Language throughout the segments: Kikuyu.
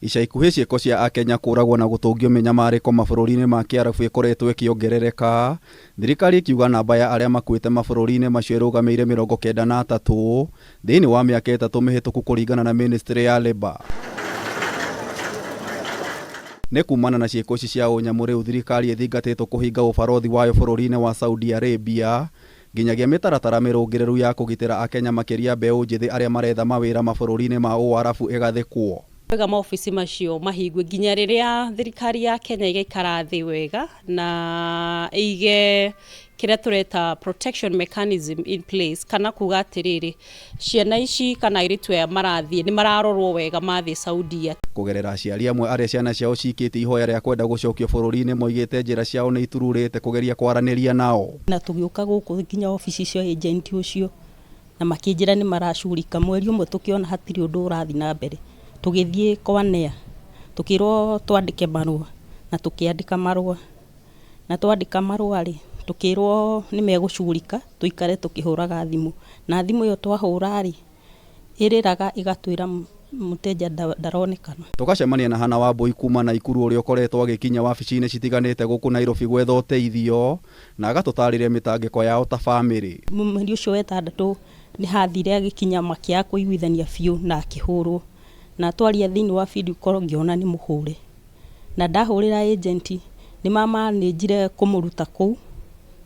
Ica ikuhĩ ciĩko cia Akenya kũragwo na gũtũngio mĩnyamarĩko mabũrũri-inĩ ma Kĩarabu ĩkoretwo ĩkĩongerereka, thirikari ĩkiuga namba ya arĩa makuĩte mabũrũri-inĩ macio ĩrũgamĩire 93 thĩinĩ wa mĩaka 3 mĩhĩtũku kũringana na ministry ya Labour. Nĩ kumana na ciĩko ici cia ũnyamũ rĩu thirikari ĩthingatĩtwo kũhinga ũbarothi wayo bũrũri-inĩ wa Saudi Arabia nginyagia mĩtaratara mĩrũngĩrĩru ya kũgitĩra Akenya makĩria mbeũ njĩthĩ arĩa maretha mawĩra mabũrũri-inĩ ma Ũarabu ĩgathĩkwo. Wega maobici macio mahingwe nginya rĩrĩa thirikari ya Kenya ĩgaikara thĩ wega na ĩige kĩrĩa tũreta protection mechanism in place, kana kuga atĩrĩrĩ, ciana ici kana airĩtu aya marathiĩ nĩ mararorwo wega mathiĩ Saudia. Kũgerera aciari amwe arĩa ciana ciao cikĩtie ihoya rĩa kwenda gũcokio bũrũri-inĩ moigĩte njĩra ciao nĩ itururĩte kũgeria kwaranĩria nao. Na tũgĩũka gũkũ nginya obici cia agent ũcio na makĩnjĩra nĩ maracugurika. Mweri ũmwe tũkĩona hatirĩ ũndũ ũrathiĩ na mbere, tũgĩthiĩ kwa NEA tũkĩrwo twandĩke marũa na tũkĩandĩka marũa, na twandĩka marũa rĩ, tũkĩrwo nĩ megũcugurika tũikare tũkĩhũraga thimũ, na thimũ ĩyo twahũra rĩ, ĩrĩraga ĩgatwĩra mũteja ndaronekana. Tũgacemania na Hana Wambui kuma Naikuru ũrĩa ũkoretwo agĩkinya wabici-inĩ citiganĩte gũkũ Nairobi gwetha ũteithio na agatũtarĩria mĩtangĩko yao ta bamĩrĩ. Mweri ũcio wa ĩtandatũ nĩ hathire agĩkinya makĩaga kũiguithania biũ na akĩhũrwo, na twaria thĩinĩ wa video call ngĩona nĩ mũhũre, na ndahũrĩra agent nĩ mamanĩnjire kũmũruta kũu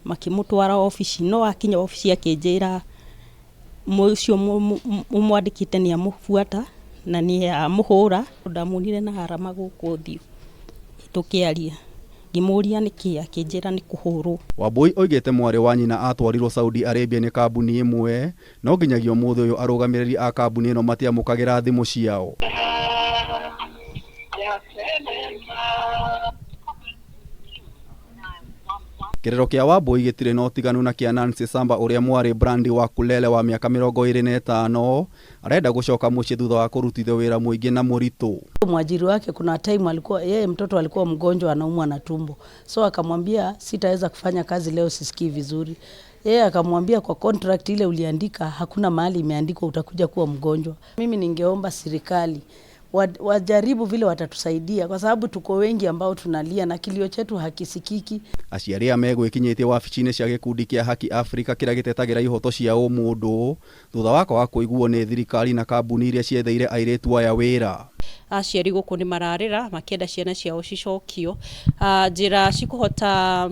makĩmũtwara obici, no akinya obici akĩnjĩra ũcio ũmwandĩkĩte nĩ amũbuata na nĩ amũhũra. Ndamuonire na arama gũkũ ũthiũ tũkĩaria, ngĩmũria nĩkĩ, akĩnjĩra nĩ kũhũrwo. Wambui oigĩte mwarĩ wa nyina atwarirwo Saudi Arabia nĩ kambuni ĩmwe, no nginyagia ũmũthĩ ũyũ arũgamĩrĩri a kambuni ĩno matiamũkagĩra thimũ ciao. Kĩrĩro kĩa Wambui gĩtirĩ na ũtiganu na kĩa Nancy Samba ũrĩa mwarĩ Brandi wa Kulele wa mĩaka 25 arenda gũcoka mũciĩ thutha wa kũrutithio wĩra mũingĩ na mũritũ. Mwajiri wake kuna time alikuwa yeye mtoto alikuwa mgonjwa anaumwa na tumbo, so akamwambia sitaweza kufanya kazi leo, sisikii vizuri. Yeye akamwambia kwa contract ile uliandika hakuna mahali imeandikwa utakuja kuwa mgonjwa. Mimi ningeomba serikali wajaribu vile watatusaidia, kwa sababu tuko wengi ambao tunalia na kilio chetu hakisikiki. Aciari aya megwĩkinyĩtie wabici-inĩ cia gĩkundi kĩa Haki Africa kĩrĩa gĩtetagĩra ihoto cia ũmũndũ thutha wa kwaga kũiguo nĩ thirikari na kambuni iria cietheire airĩtu aya wĩra. Aciari gũkũ nĩ mararĩra makĩenda ciana ciao cicokio, njĩra cikũhota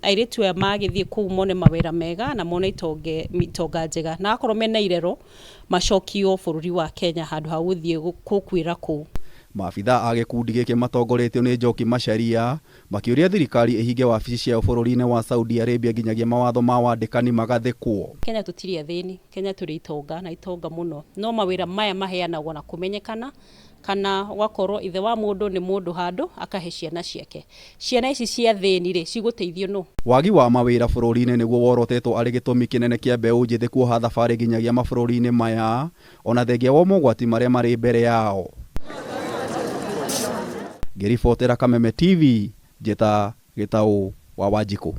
airĩtu aya magĩthiĩ kũu mone mawĩra mega na mone itonga njega, na akorwo mena irero macokio bũrũri wa Kenya handũ ha gũthiĩ gũkuĩra kũu. Maabithaa a gĩkundi gĩkĩ matongoretio nĩ Njoki Macharia makĩũria thirikari ĩhinge wabici ciao bũrũri-inĩ wa Saudi Arabia nginyagia mawatho ma wandĩkani magathĩkwo. Kenya tũtirĩ athĩni, Kenya tũrĩ itonga na itonga mũno, no mawĩra maya maheanagwo na kũmenyekana kana ũgakorwo ithe wa mũndũ nĩ mũndũ handũ akahe ciana ciake. Ciana ici cia thĩni rĩ cigũteithio nũ? Wagi wa mawĩra bũrũri-inĩ nĩguo worotetwo arĩ gĩtũmi kĩnene kĩa mbeũ njĩthĩ kuoha thabarĩ nginyagia mabũrũri-inĩ maya ona thengia wa mogwati marĩa marĩ mbere yao. Ngĩribotera Kameme TV, njĩta Gĩtaũ wa Wanjikũ.